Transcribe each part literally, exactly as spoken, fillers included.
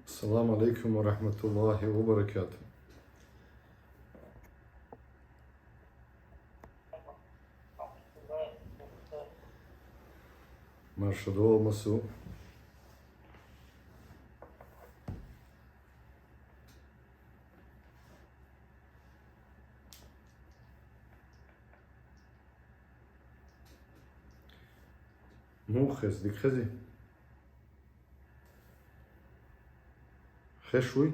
السلام عليكم ورحمة الله وبركاته. Марша догӀа, массо. Муха хеза, дика хезий? Хезаш вуй?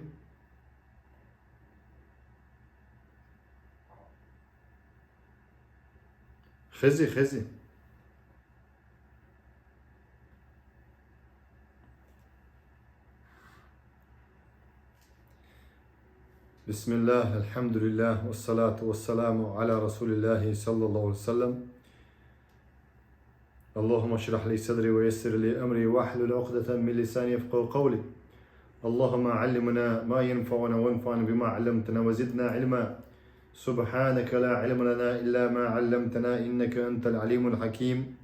Хезий, хезий. بسم الله، الحمد لله، والصلاة والسلام على رسول الله صلى الله عليه وسلم. اللهم اشرح لي صدري ويسر لي أمري واحلل عقدة من لساني يفقهوا قولي. اللهم علمنا ما ينفعنا وانفعنا بما علمتنا وزدنا علما. سبحانك لا علم لنا إلا ما علمتنا إنك أنت العليم الحكيم.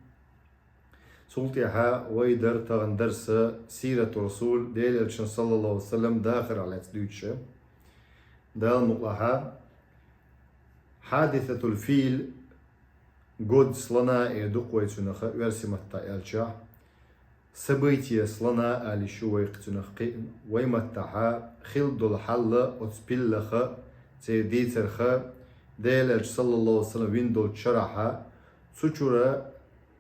Цул тӀехьа вай дар тахан дарс сирату Расул, Делан Элчан, саллаллаху алейхи ва саллям, дахарах лаьцна дуьйцуш. Дала мукъалахь, хьадисатул фил, год слона эр ду-кх вай цунах оьрсийн маттахь аьлча. Событие слона ала йиш ю вай цунах кхин а. Вай маттахь хилла долу хьал оцу пиллах, церан дийцарх, Делан Элча, саллаллаху алейхи ва саллям, вина долчу шарахь, цу чуьра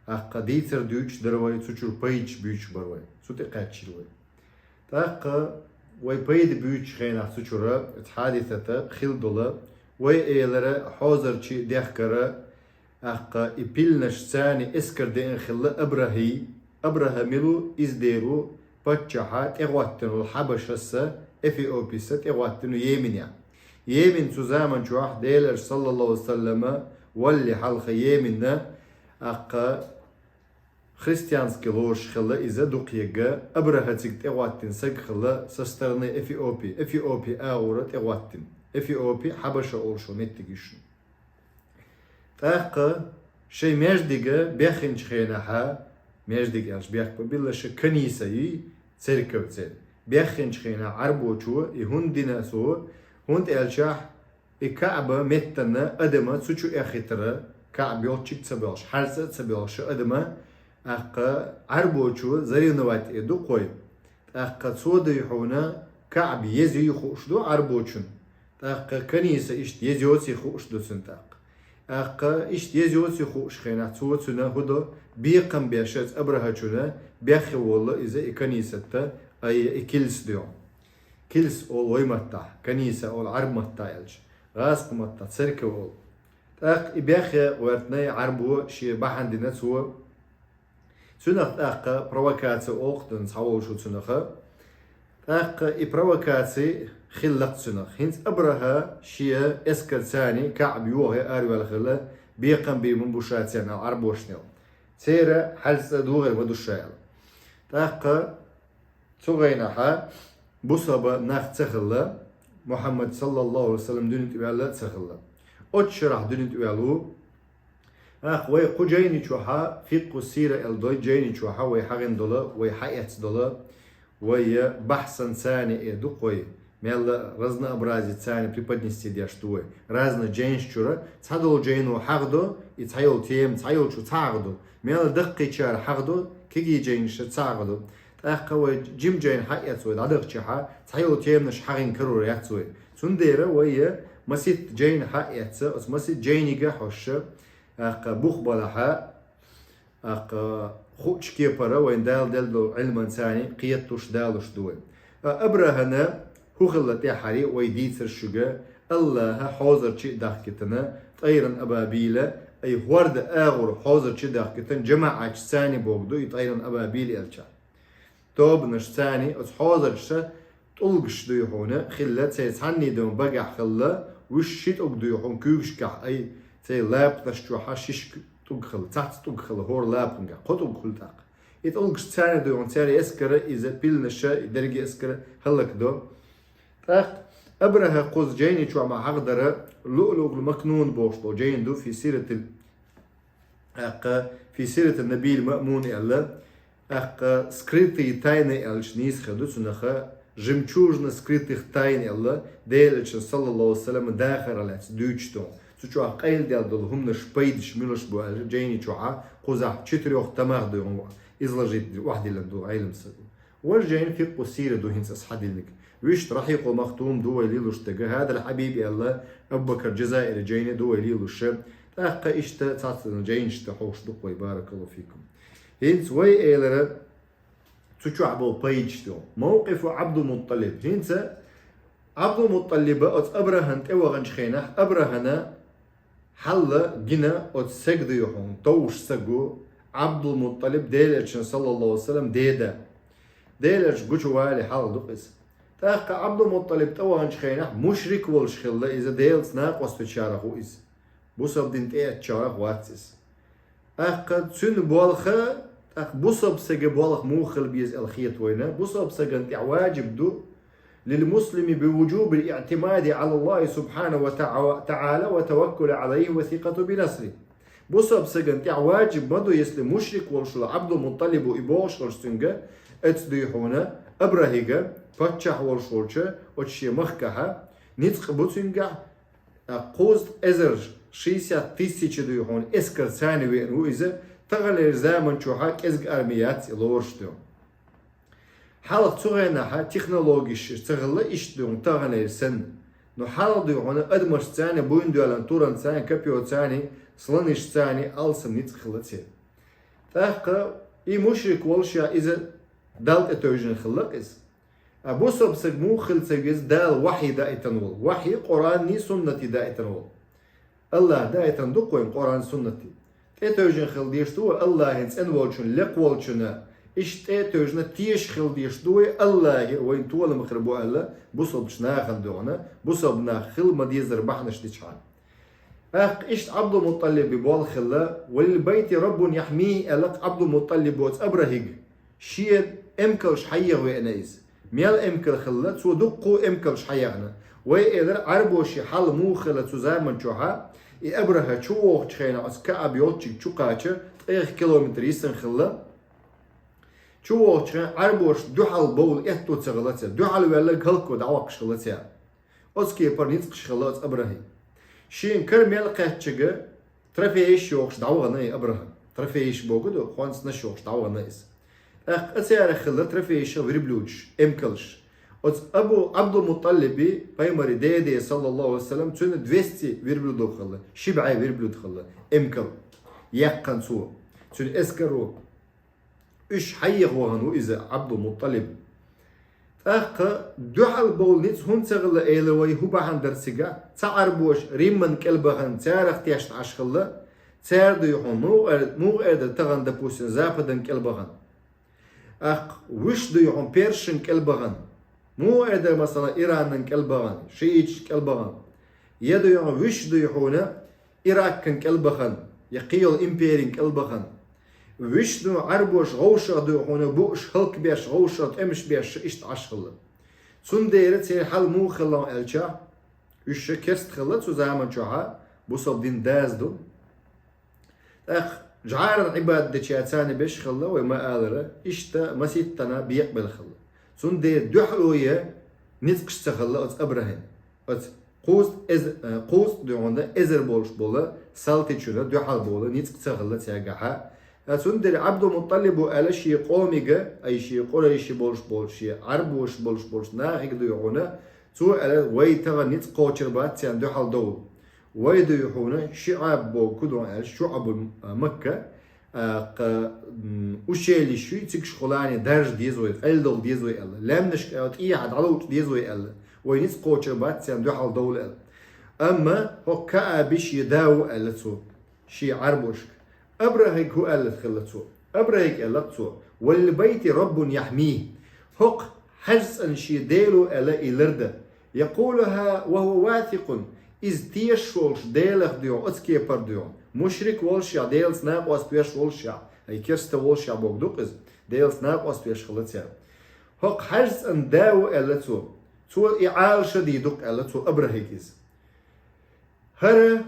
тӀаккха дийцар дуьйцуш дара вай, цу чуьра пайдаш буьйцуш бара вай, цу тӀе кхаьчнера вай. ТӀаккха вай пайда буьйцучу хенахь цу чуьра, оцу хьадисата хилла долу, вай элира хьозарчий дехкара, тӀаккха и пилланаш царний эскар деана хилла Абрахьий. Абрахьа мила ву? Иза дера ву паччахьа тӀегӀоттина волу Хьабашас, Эфиопис тӀегӀоттина ву Йеменехь. Йемен цу заман чохь Делан Элча, саллаллаху алейхи ва саллям, валале хьалха Йеменна, тӀаккха христианский лоруш хилла иза дукхаерг, Абрахьа цига тӀегӀоттина саг хилла со стороны Эфиопии, Эфиопи агӀора тӀегӀоттина. Эфиопи Хьабаша олуш меттиг ю шуна. ТӀаккха шайн маьждиг беххинчу хенахь, маьждиг аьлча бехк бан билла, шайн каниса юй, церков церан, беххинчу хенахь Ӏарбочо и хӀунда дина цо, хӀунда аьлча и Каъба меттана адам цу чу эхийтира, Каъба йолччуьнга ца боьлхуш, хьаьрца а ца боьлхуш адам, тӀаккха Ӏарбочо заревновать эр ду-кх вай. ТӀаккха цо дуй хьуна Каъба еза юй хууш ду Ӏарбочунна. ТӀаккха каниса иштта еза йоций хууш ду цунна тӀаккха. ТӀаккха иштта еза йоций хууш хенахь цо цуьнан хӀун до, бекхам беш оцу Абрахьачунна, беххе воллу иза и канисат, ай, и килс дуй хьуна. Килс олу вай маттахь, каниса олу Ӏарб маттахь аьлча, гӀазкхийн маттахь церков олу. ТӀаккха и беххе гӀоьртина и Ӏарбо шен бахьана дина цо. Цунах тӀаккха провокаци олу-кх цхьаволчо цунах. ТӀаккха и провокаци хилла-кх цунах. ХӀинца Абрахьа шен эскар царний Каъба йохий араваьлла хилла, бекхам бийр ма бу ша царна аьлла Ӏарбошна. Церан хьаьрца догӀур ма ду ша аьлла. ТӀаккха цу гӀайнахь бусалба нах ца хилла, Мухьаммад, саллаллаху алейхи ва саллям, дуьнен тӀе ваьлла а ца хилла. Оцу шарахь дуьнен тӀе ваьлла ву. ТӀаккха вай кху жайни чохь, фикъху сира аьлла долу жайни чохь вай хьахийна долу, вай хьаэцна долу, вай бахьсан царний эр ду-кх вай, мелла разнообразие царний преподнести деш ду вай. Разный жайнаш чуьра цхьадолу жайно хьахадо, и цхьайолу тема цхьайолчо ца хьахадо. Мелла даккхийчара хьахадо, кегий жайнаша ца хьахадо. ТӀаккха вай жима жайна хьаэцна вай дӀадахчахь, цхьайолу теманаш хьахийна карор яц вай. Цундела вай масийтта жайна хьаэцна, оцу масийтта жайниг хьожуш, тӀаккха бух балахь, тӀаккха хуучу кепара вайн Дала делла долу Ӏилман царний кхеталуш далуш ду вай. Ткъа Абрахьана хӀун хилла тӀаьххьара вай дийцира шуьга, Аллахьа хьозарчий а дахкийтина, тӀайран абабийла, ай хӀордан агӀор хьозарчий дахкийтина, жамаӀаташ царний бохург ду и тӀайран абабийла аьлча. Тобанаш царний, оцу хьозарчаша тӀулгаш дуй хьуна хилла, церан цхьанний дон багахь хилла, вуьш ши тӀулг дуй хьуна куьйгашкахь, ай, церан лапанаш чохь шишка тӀулг хилла, цхьацца тӀулг хилла хӀора лапанга, кхо тӀулг хуьлу тӀаккха. И тӀулгаш царний дуй хьуна, церан эскара иза пилланаша, и дерриге эскара хӀаллакдо. ТӀаккха Абрахьа кхуза жайни чохь ма хьахадара, Луълуъул Макнун бохуш долу жайна ду, фи сиратил, тӀаккха фи сирати Набил Маъмун аьлла, тӀаккха скрытые тайны аьлча нийса хир ду цунах, «Жемчужина скрытых тайн» аьлла, Делан Элчан, саллаллаху алейхи ва саллям, дахар лаьцна дуьйцуш ду. Цу чохь къайладаьлла долу хӀуманаш, пайдаш муьлш бу аьлла, жайни чохьа кхузахь четырёх томах ду хьуна изложить ди-, охьадиллина ду Ӏелам сага. Важа жайна фикъху сира ду хӀинца ас хьадиллинарг. Вуьшта Рахьикъул Махтум ду вай лелош дерг, Хьадар Хьабиб аьлла, Абу-Бакар Джазаири жайни ду вай лелош. ТӀаккха иштта цхьацца жайнаш тӀе хьовш ду вай, баракаллаху фикум. ХӀинца вай элира, цу чохь болу пайдаш ду. Мавкъифу Абдул-Мутталиб. ХӀинца Абдул-Мутталиба оцу Абрахьана тӀеваханчу хенахь, Абрахьана хьалла гина оцу сага ду хьуна, товш сага, Абдул-Мутталиб, Делан Элчан, саллаллаху алейхи ва саллям, деда. Делан Элча гучували хьалха ду иза. ТӀаккха Абдул-Мутталиб тӀеваханчу хенахь мушрик волуш хилла иза, Делаца накъост вечарах ву иза. Бусалба дин тӀеэцначарах вац иза. ТӀаккха цуьнан болх, тӀаккха бусалба сага болх муха хила беза аьлла хета вайна. Бусалба сагана тӀехь ваджиб ду: «Лил муслими би вуджубил иътимади ала Аллахи субхьанаху ва та'а-, та'ала ва таваккули алайхи ва сикъату би насри». Бусалба сагана тӀехь ваджиб ма ду, если мушрик волуш волу Абдул-Мутталибу и бохуш хилча цуьнга, эцна ду хьуна, Абрахьига, паччахь волуш волча оцу шен махкахьа, ницкъ бу цуьнгахь, кхузткъа эзар, шестьдесят тысяча ду хьуна, эскарца веана ву иза, таханлера заман чохьа кӀезиг арми яц и лоруш ду. Хьалха цу хенахьа технологиш ца хилла иштта ду хьуна таханлера санна. Но хьалха ду хьуна адамашца, буйнадоьллина туранца, копьёца, слонашца алсам ницкъ хилла церан. ТӀаккха и мушрик волуш а иза Далла тӀетевжина хилла иза. А бусалба сага муха хила ца веза Дала вахьи даийтина волу? Вахьи Къуръанний, суннатий даийтина волу? Аллахьа даийтина ду-кх вайна Къуръан, суннатий. ТӀетевжина хила дезаш ду вай Аллахьан, цӀена волчун, лекха волчунна. Иштта тӀетевжина, тешаш хила дезаш ду вай Аллахьа, вайна толам хир бу аьлла, бусалбачу нахана ду хьуна, бусалба нах хила ма-деззара бахьанаш дичхьана. ТӀаккха иштта Абдул-Мутталиби болх хилла, «Валил байти раббун яхьмийхи», аьлла-кх Абдул-Мутталибо оцу Абрахьига. Шен эмкалш хьаеха веана иза. Мел эмкал хилла, цо дуккха а эмкалш хьаехна. Вай элира, Ӏарбоши хьал муха хилла цу заман чохьа, и Абрахьа чу вохучу хенахь оцу Каъб йолчуьнга чу кхача, ткъех километр йисина хилла. Чу вохучу хенахь Ӏарбоша дуьхьал бовла аьтто ца хилла церан. Дуьхьал ваьлларг хӀаллакво дӀаваккхаш хилла церан. Оцу кепара ницкъаш хилла оцу Абрахьин. Шена кара мел кхаьчча, трофейш йохуш дӀавахана и Абрахьа. Трофейш боху ду, хонцанаш йохуш дӀавахана иза. ТӀаккха царах хилла трофейш, верблюдаш, эмкалш. Оцу Абу, Абдул-Мутталиби, пайхамаран деде, саллаллаху алейхи ва саллям, цуьнан двести верблюдов хилла, ши бӀе верблюд хилла, эмкал. Яьккхина цо, цуьнан эскаро. Уьш хьаеха вахана ву иза Абдул-Мутталиб. ТӀаккха дуьхьал бовла ницкъ хӀунда ца хилла элира вай, хӀун бахьана дара цигахь? Цхьа Ӏарбоша Римман кӀел бахана, царах тешна Ӏаш хилла, цара ду хьуна, муха эр-, муха эр дара тахана, допустим, Западан кӀел бахана. ТӀаккха вуьш ду хьуна Першин кӀел бахана. Муха эр дара, масала, Иранан кӀел бахана, шииташ кӀел бахана. Я ду хьуна вуьш ду хьуна Ираккан кӀел бахана, я кхин йолу империн кӀел бахана. Вуьш ду Ӏарбоша гӀовшах ду хьуна, бууш, хӀаллакбеш, гӀовшах, тӀемаш беш, иштта Ӏаш хилла. Цундела церан хьал муха хилла аьлча, уьш ша керста хилла цу заман чохьа, бусалба дин даза ду. ТӀаккха жӀаран Ӏибадат деча царна беш хилла, вай ма-аллара, иштта маситтана бекъабелла хилла. Цундела дуьхьало я ницкъаш ца хилла оцу Абрахьин. Оцу кхузткъа эз-, э, кхузткъа ду хьуна эзар болуш болу салтичунна дуьхьал бовла ницкъ ца хилла цаьргахьа. Ткъа цундела Абдул-Мутталибу аьлла шен къомига, ай шен къурайши болуш болу, шен Ӏарбоша болуш болу нахига ду хьуна, цо аьлла, вай тахана ницкъ кхочур бац царна дуьхьал довла. Вай ду хьуна ШиӀаб боху ду аьлла, ШуӀабул, а, Макка, а, кха, м, ущельеш ю, цигахь хуьлу, даржа деза вай, къайладовла деза вай аьлла. Лаьмнашка аьлла, тӀехьа дӀаловча деза вай аьлла. Вай ницкъ кхочур бац царна дуьхьал довла аьлла. Амма хӀокху Каъб шен да ву аьлла цо, шен Ӏарбошка. Абрахьига хӀун аьлла хилла цо? Абрахьига аьлла цо: «Валил байти раббун яхьмийхи». ХӀокху хьаьжцӀанан шен Дела ву аьлла и лардан. «Якъулуха ва хӀува васикъун». Иза тешаш волуш Делах ду хьуна, оцу кепара ду хьуна. Мушрик волушехь, Делаца накъост веш волушехь, ай керста волушехь боху ду-кх иза, Делаца накъост веш хилла цара. ХӀокху хьаьжцӀан да ву аьлла цо. Цо и Ӏалашо дийр ду-кх аьлла цо Абрахьига иза. ХӀара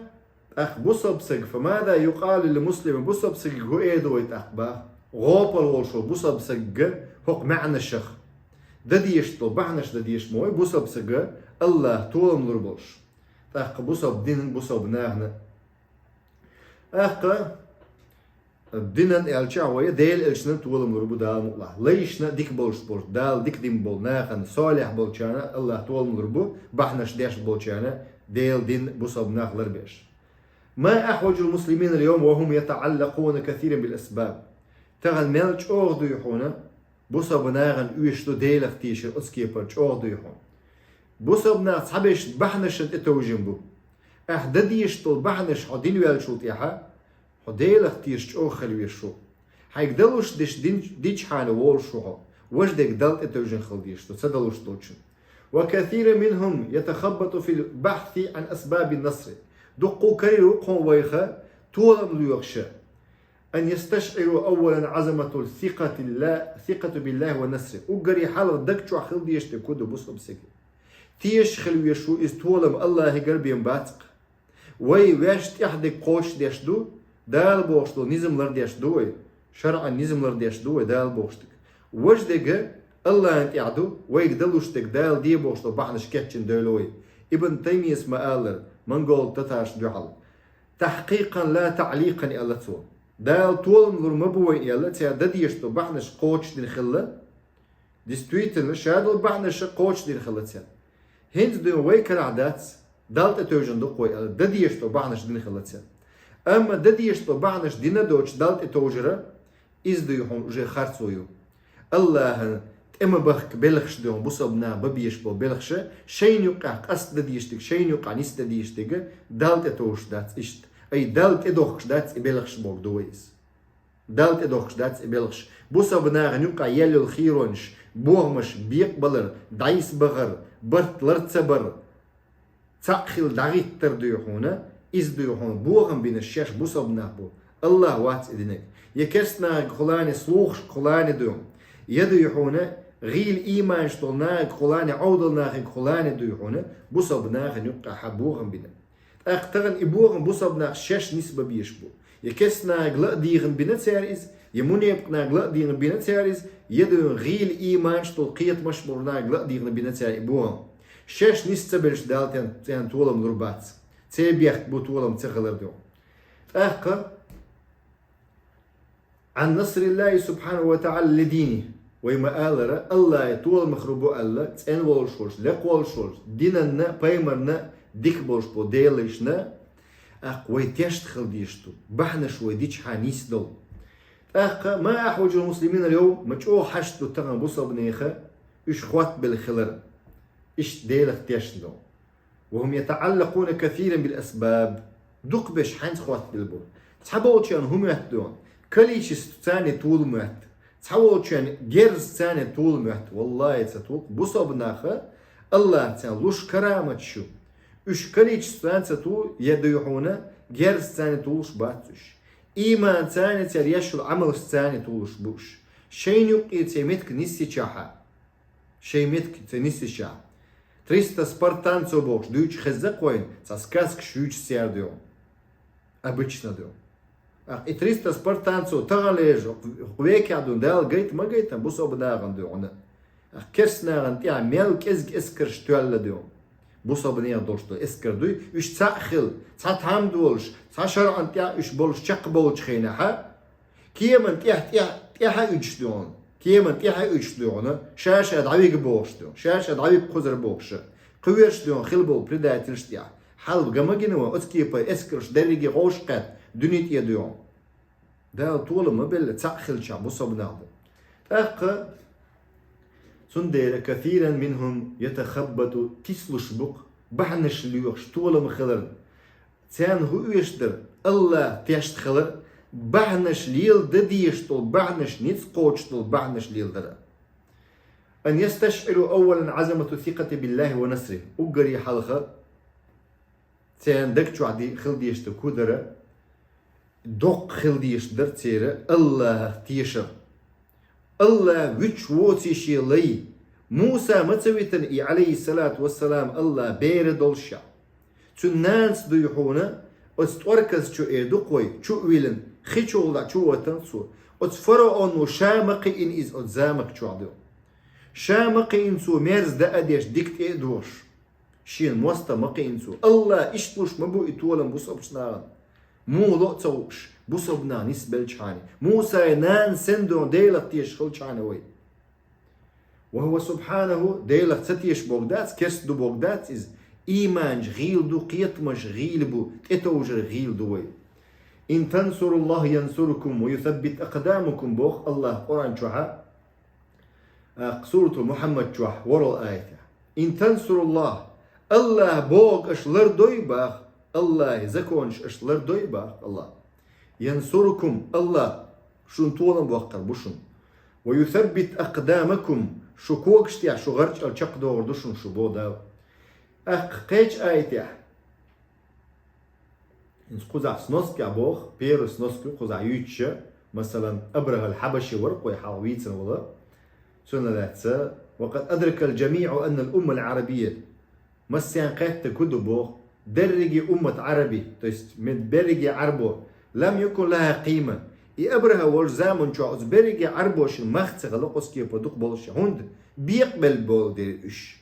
тӀаккха бусалба саг, фамада юкъалу лил муслими, бусалба сагага хӀун эр ду вай тӀаккха боху? ГӀопал волуш волу бусалба сагага хӀокху маьӀнашах. Дан дезаш долу бахьанаш дан дезаш ма вай бусалба сага АллахӀа толам лур болуш. ТӀаккха бусалба динан, бусалба нахана. ТӀаккха динан аьлча вай Делан элчанан толам лур бу Дала мукъалахь. Лайшна дика болуш болуш, Дала дика дина болу нахана, солихь болчарна АллахӀа толам лур бу, бахьанаш деш болчарна Делан дин, бусалба нах ларбеш. ما أحوج المسلمين اليوم وهم يتعلقون كثيرا بالأسباب. Тахана мел чӀогӀа дуй хьуна, бусалба нахана оьшуш ду Делах тешар, оцу кепара чӀогӀа дуй хьуна. Бусалба нах цхьаберш бахьанашна тӀетовжина бу. Ахьа дан дезаш долу бахьанаш хьо дина ваьллачул тӀаьхьа, хьо Делах тешаш чӀогӀа хила везаш ву. Хьайга далуш деш дин, дичхьана волуш ву хьо, важа дерг Далла тӀетовжина хила дезаш ду, ца далуш долчун. وكثير منهم يتخبط في البحث عن أسباب النصر. Дуккха карийра ву кхуьнан вайха толам лоьхуша. أن يستشعروا أولا عظمة الثقة الله، ثقة بالله ونصره. Уггаре хьалха даг чохь хила дезаш дерг хӀун ду бусалба сага? Тешаш хила везаш ву иза толам АллахӀигара бен бац-кх. Вай ваьш тӀаьхьа дерг кхочушдеш ду, Дала бохуш долу низам лардеш ду вай, шарӀан низам лардеш ду вай, Дала бохуш дерг. Важа дерг АллахӀана тӀехь ду, вайга далуш дерг Дала де бохуш долу бахьанаш кечйина девлла вай. Ибн Таймияс ма-аллара, монголан татаршна дуьхьал. تحقيقا لا تعليقا аьлла цо. Дала толам лур ма бу вайна аьлла, цара дан дезаш долу бахьанаш кхочушдина хилла. Действительно, ша долу бахьанаш кхочушдина хилла цара. ХӀинца дуй хьуна вай карахь дац, Далла тӀетовжина ду-кх вай аьлла, дан дезаш долу бахьанаш дина хилла цара. Амма дан дезаш долу бахьанаш дина а доцуш Далла тӀетовжар, иза дуй хьуна уже харцо ю. АллахӀана тӀе ма бахка белхаш дуй хьуна, бусалба наха бан безаш болу белхаш, шайна юккъехь къаста дан дезаш дерг, шайна юккъехь нисса дан дезаш дерг, Далла тӀетовжуш дац иштта. Ай, Далла тӀедохкуш дац и белхаш бохург ду вай иза. Далла тӀедохкуш дац и белхаш. Бусалба нахана юккъехь елла йолу хийронаш, бохамаш, бекъабалар, дӀасабахар, барт лар ца бар, цхьаъ хила дӀахӀиттар дуй хьуна, иза дуй хьуна бохам бинарш шаьш бусалба нах бу. АллахӀ вац и динарг. Я керста нахиг хуьлу, я слухашка хуьлу дуй хьуна, я дуй хьуна гӀийла ийманаш долу нахиг хуьлу, Ӏовдал нахиг хуьлу дуй хьуна, бусалба нахана юккъехь бохам бина. ТӀаккха тахана и бохам бусалба нах шаьш нисбан безаш бу. Я керста нахиг ла а дийгӀина бина цара иза, я мунепакъ нахиг ла а дийгӀина бина цара иза, я дуй хьуна гӀийла ийманаш долу, кхетамаш болу нахиг ла а дийгӀина бина цара и бохам. Шаьш нисса ца белча Дала тен-, царна толам лур бац. Церан бехк бу толам ца хилар дуй хьуна. ТӀаккха عن نصر الله سبحانه وتعالى لدينه. Вай ма-аллара, АллахӀан толамах лур бу аьлла, цӀена волуш волуш, лекха волуш волуш, динанна, пайхамарна дика болуш болу Делан лайшна, тӀаккха вай тешна хила дезаш ду, бахьанаш вай дичхьана нисдолу. ТӀаккха ما أحوج المسلمين اليوم, ма чӀогӀа хьашт ду тахана бусалба нехан уьш хоттабелла хилар, иштта Делах тешна долу. وهم يتعلقون كثيرا بالأسباب. Дукхаберш хьаьнца хоттабелла бу. Цхьаболчарна хӀун моьтту дуй хьуна? Количестваца толам моьтту. Цхьаволчарна герзаца толам моьтту. ВаллахӀи, ца толу-кх. Бусалба наха АллахӀа царна луш караматаш ю. Уьш количестваца толу, я дуй хьуна герзаца толуш бац уьш. Ийманца, цара еш йолу Ӏамалшца толуш бу уьш. Шайна юккъе церан меттиг ниссичахьа. Шайн меттиг ца нисдича. Триста спартанцев бохуш дуьйцуш хезна-кх вайна, цхьа сказкаш юьйцуш цара дуй хьуна. Обычно дуй хьуна. Ах, и триста спартанцев таханлерчу векехь дуй хьуна, Дала гайта ма гайтина бусалба нахана дуй хьуна. Ах, керста нахана тӀехь мел кӀезиг эскарш тоьлла дуй хьуна. Бусалба нехан долуш долу эскар дуй, уьш цхьаъ хила, цхьа тхьамда волуш, цхьа шарӀан тӀехь уьш болуш чекхболчу хенахьа, кеман тӀехь, тӀехь, тӀехьа уьдуш дуй хьуна. Кеман тӀехьа уьдуш дуй хьуна. Ша-ша дӀавига бохуш дуй хьуна. Ша-ша дӀавига кхузара бохуша. Кхуьверш дуй хьуна хила болу предательш тӀехь. Хьал га ма гина ван, оцу кепара эскарш дерриге гӀовш кхетта, дуьне тӀе дуй хьуна. Дала толам ма белла, цхьаъ хилчахь бусалба нах бу. ТӀаккха, цундела كثيرا منهم يتخبط, тислуш бу-кх, бахьанаш лоьхуш, толам хилар. Царна хӀун оьшуш дара? АллахӀ тешна хилар, бахьанаш леладан дезаш долу, бахьанаш ницкъ кхочуш долу, бахьанаш леладар. أن يستشعروا أولا عظمة الثقة بالله ونصره. Уггаре хьалха церан даг чохь де-, хила дезаш дерг хӀун дара? Доккха хила дезаш дара церан АллахӀах тешар. АллахӀ вуьтуш воций шен лай? Муса ма ца витина и, Ӏалайхиссалату вассалам, АллахӀ бер долуш а. Цуьнан нанас дуй хьуна, оцу тӀорказ чу, эр ду-кх вай, чу а виллина, хи чухула чу воттана цо. Оцу фараоно ша ма кхиъна иза оцу замак чохь дуй хьуна. Ша ма кхиъна цо мерза даа а деш, дика тӀе а дохуш. Шена мостагӀа ма кхиъна цо. АллахӀ иштта луш ма бу и толам бусалбачу нахана. Муха ло а ца хууш, бусалба нах нисбелчхьана. Мусай нана сен доху Делах тешаш хилчхьана вай. Ва хӀува субхьанаху, Делах ца тешаш боху дац, керста ду боху дац иза. Ийманаш гӀийла ду, кхетамаш гӀийла бу, тӀетовжар гӀийла ду вай. Ин тансуруллахӀ янсуркум ва юсаббит акъдамакум боху АллахӀ Къуръан чохьа. ТӀаккха Суратул Мухьаммад чохь ворхӀал аятехь: «Ин тансуруллахӀ», АллахӀ боху аша лардой баха, АллахӀан законаш аша лардой баха, АллахӀ. «Янсуркум», АллахӀ шун толам боккхур бу шун. «Ва юсаббит акъдамакум», шу когаш тӀехь шу гӀарчӀал чекхдохур ду шун шу боху Дала. ТӀаккха кхечу аятехь. ХӀинца кхузахь сноскехь боху, первый сноска ю кхузахь юьйцуша, масалан, Абрахал Хьабаши вара кхой хьалха вийцина вала. Цунна лаьцна: «Ва къад адракал джамиъу аннал уммал Ӏарабийя». Массарна кхеттиг хӀун ду боху, дерриге уммат Ӏараби, то есть ме-, берриге Ӏарбо, «лам якун лаха къийма». И Абраха волчу заман чохь оцу берриге Ӏарбошна мах ца хилла оцу кепара дукха болуш, хӀунда бекъабелла болу дерриг уьш.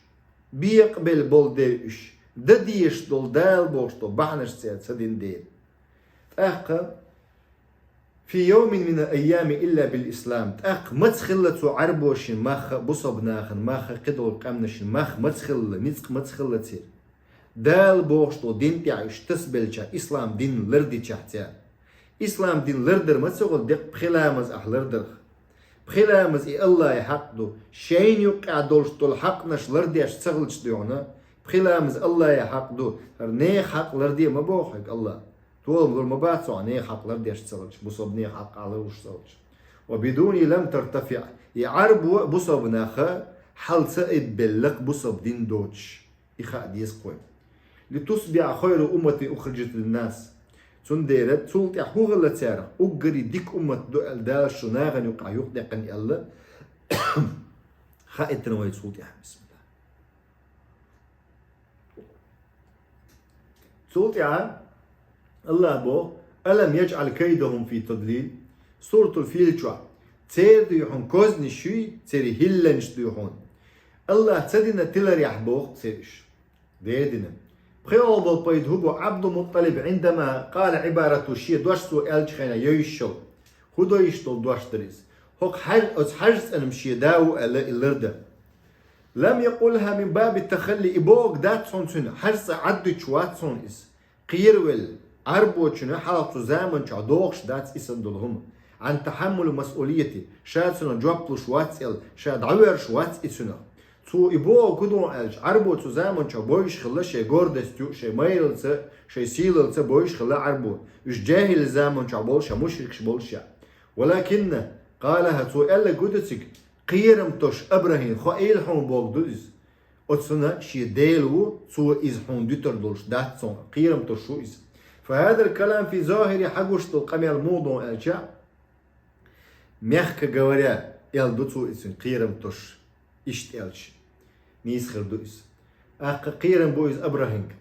Бекъабелла болу дерриг уьш, дан дезаш долу Дала бохуш долу бахьанаш цара ца дина дела. ТӀаккха: «Фи йовмин мин айями илла бил ислам». ТӀаккха маца хилла цу Ӏарбошин мах а, бусалба нахана мах а, кхидолу къаьмнашна мах маца хилла, ницкъ маца хилла церан. Дала бохуш долу дин тӀехь уьш тасабелча, ислам дин лардичахь цара. Ислам дин лардар ма ца хуьлу деккъа пхи ламаз ахь лардарх. Пхи ламаз и Аллахьа хьакъ ду. Шайна юккъехь долуш долу хьакънаш лардеш ца хилча дуьхьуна, пхи ламаз Аллахьа хьакъ ду. ХӀара нехан хьакъ ларде ма боху хьоьга Аллахьа. Толам лур ма бац хьо нехан хьакъ лардеш ца хилча, бусалба нехан хьакъ луш ца хилча. «Ва бидуни лам тартафиъ». И Ӏарбо а, бусалба нах а хьал ца эббелла-кх бусалба дин доцуш. И хаа деза-кх вайна. «Литусбихьа хайру умматин ухриджат линнас». Цундела цул тӀаьхьа хӀун хилла царах? Уггаре дика уммат ду аьлла Дала шу нахана юкъахь юкъадаьккхина аьлла. Хаийтина вай цул тӀаьхьа. Бисмилла. Цул тӀаьхьа Аллахьа боху: «Алам яджъал кайдахум фи тадлил». Суратул Фил чохь. Церан дуьхьун кознаш юй, церан хӀилланаш дуьхьун. Аллахьа ца дина тиларехь боху церан уьш. Дера дина. ПхоьалгӀа пайда хӀун бу Ӏабдулмутталиб, Ӏиндама къала Ӏибарату, шен дош цо аьллачу хенахь йовзуш йолу? ХӀун дойуш долу дош дара иза? ХӀокху хьаж-, оцу хьажцӀанам шен да ву аьлла и лардан. «Лам якъулхьа мин баби тахалли», и бохург дац хьуна цуьнан, хьажцӀа Ӏаддуьтуш вац хьуна иза. Кхеравелла, Ӏарбочунна хьалха цу заман чохь дохуш дац и санна долу хӀума. «Ӏан тахьаммули масъулияти», ша цунах жоп луш вац аьлла, ша дӀавоьрзуш вац и цунах. Цо и бохург хӀун ду аьлча, Ӏарбо цу заман чохь бовзуш хилла шайн гордостью, шайн майралца, шайн сийлалца бовзуш хилла Ӏарбо. Уьш жаьхӀилла заман чохь болуш а, мушрикаш болуш а. «Валакинна», къалахьа, цо аьлларг хӀун ду цига, кхерам тосуш Абрахьин, хоийла хьуна бохург ду иза. Оцунна шен Дела ву, цо иза хьуна дуьтур долуш дац цунна, кхерам тосуш ву иза. «Фа хьадал калам фи захьири», хьан гуш долу къамел муха ду аьлча, «мягко говоря», аьлла ду цо иза, кхерам тосуш, иштта аьлча, нийса хир ду иза. ТӀаккха кхерам бу иза Абрахьинга.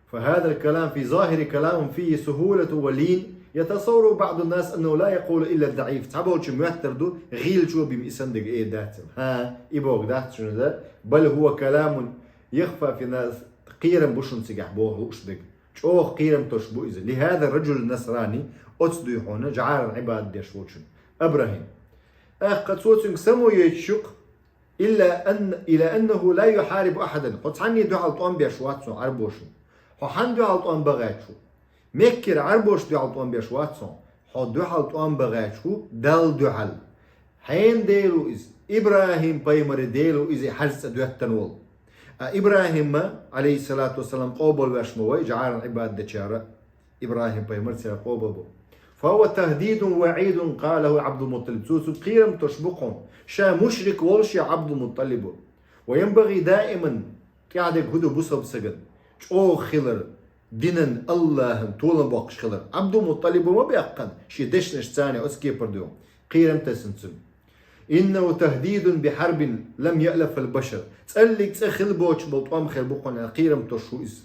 «Фа хьадал калам фи захьири каламун фийи сухьулату ва лийн, ятасаввару баъдун нас аннаху ла якъулу илла дагӀиф». Цхьаболчун моьттар ду, гӀийлачо бен и санна дерг эр дац аьлла. ХӀан, и бохург дац шуна иза, «бал хӀува каламун яхфа фи нас», кхерам бу шуна цигахь боху лууш дерг. ЧӀогӀа кхерам тосуш бу иза. «Ли хьада раджули насрани», оцу дуьхьуна жӀаран Ӏибадат деш волчун. Абрахьим. ТӀаккха цо цуьнга само йойтуш ю-кх, «илла ан-, ила аннаху ла юхьарибу ахьадан». Хьо цхьанне дуьхьал тӀом беш вац хьуна Ӏарбошна. Хьо хьан дуьхьал тӀом бан гӀерташ ву? Меккера Ӏарбошна дуьхьал тӀом беш вац хьуна. Хьо дуьхьал тӀом бан гӀерташ ву Далла дуьхьал. Хьенан Дела ву иза? ИбрахӀим-пайхамаран Дела ву иза, и хьажцӀа доьттина волу. А ИбрахӀима, Ӏалайхиссалату вассалам, къобалвеш ма вай, жӀаран Ӏибадат дечара. ИбрахӀим-пайхамар церан къобал бу. «Фа хӀува тахьдидун ва ваӀидун», къалахьу Ӏабдулмутталиб. Цо цуьнга кхерам тосуш бу хьуна. Ша мушрик волуш а Ӏабдулмутталибу. «Ва янбагӀи даиман», тӀаьхьа дерг хӀун ду бусалба стагана? ЧӀогӀа хилар, динан, Аллахьан толам боккхуш хилар. Ӏабдулмутталиба ма баьккхина, шен дешнашца царна оцу кепара ду. Кхерам тесна цуьнга. «Иннаху тахьдидун би хьарбин лам яълафхьал башар». ЦӀаллиг цӀа хилла боцуш болу тӀом хир бу хьуна, кхерам тосуш ву иза.